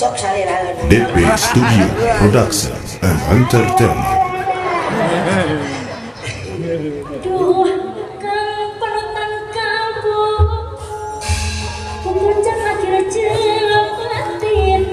Sok salira. DP Studio Production and Entertainment. Duh, kang penutan kampung puncak akhir jelapatin.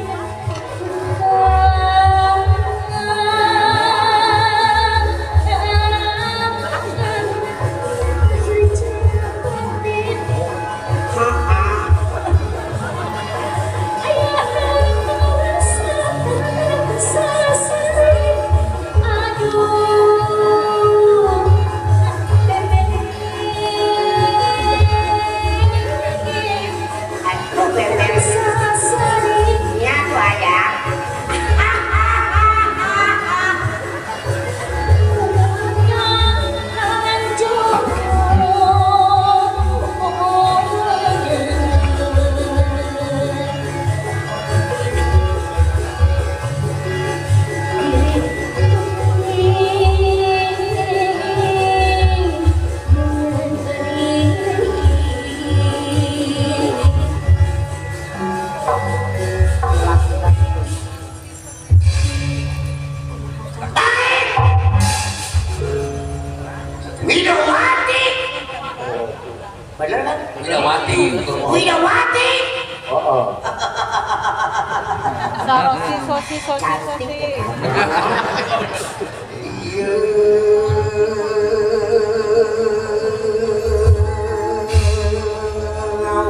Widawati. Bener kan? Widawati. Widawati. Oh. Sosi sosi sosi sosi.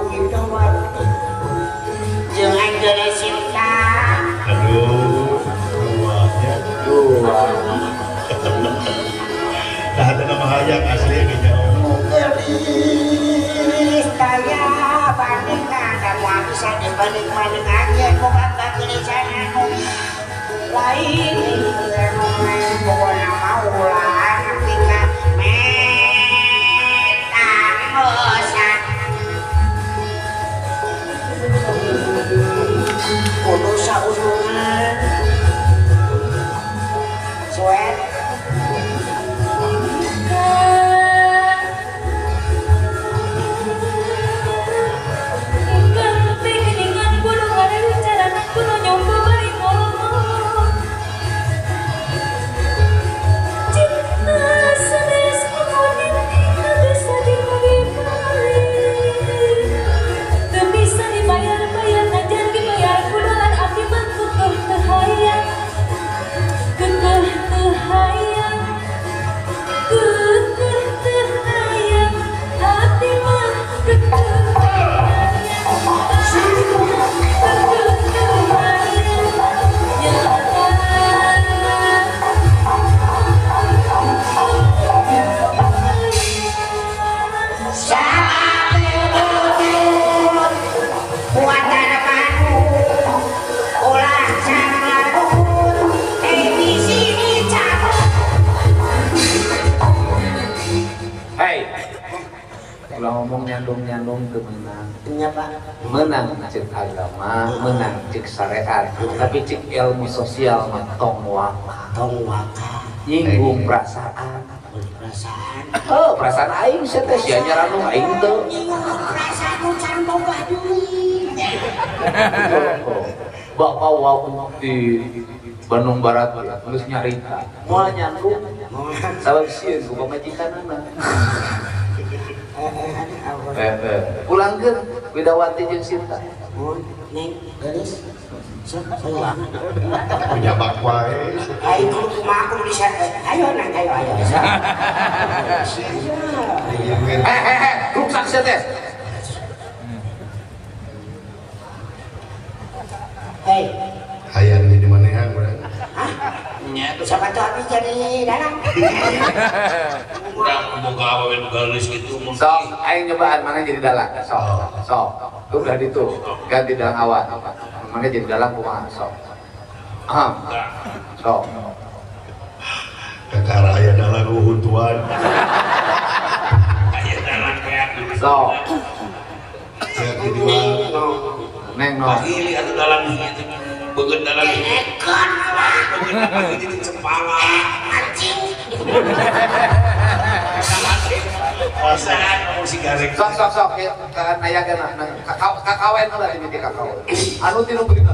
Widawati. Jangan jadi cinta. Aduh, duanya. Dua. Nah, ada nama hayang asli kayaknya. Gelis kaya bandingan dan bisa dibalik-balik aja bukan bagilisan anu lain pokoknya mau lah ketika metang bosan kudu saulungan suet. Ngomong nyandung-nyandung ke menang. Menang menang cek agama, menang cek syariat, tapi cek ilmu sosial mah tong waka. Tong waka. Nyinggung perasaan. Perasaan. Oh, perasaan aing sia teh sia nyaranu aing teu. Nyinggung perasaan nu can boga duit. Bapak wau di Bandung Barat geus nyarita. Moal nyandung. Sabab sieun ku pamajikanana. Pulangkeun Widawati jeung Sinta. Neng geus. Punya bak wae. Ayo kumaha kudu bisa. Ayo nang ayo ayo. Ruksak sia teh. Hei. Hayang di manehan urang. Hah? Nya siapa tuh abis jadi dalang. Urang boga awewe nu geulis kitu mun. Sok aing nyobaan mana jadi dalang. Sok. Sok. Tuh udah ditu. Ganti dalang awak. Mana jadi dalang kumaha sok. Ah. Sok. Kakara aya dalang uhuntuan. Aya dalang kayak sok. Neng no. Pahili atuh dalang ieu beungeut dalang. Kenekeun lah. Beungeut pahili jadi cempala. Anjing. Perasaan ngomong si gareng. Sok sok sok kan aya kana kakawen lah ini kakao. Anu tinu berita.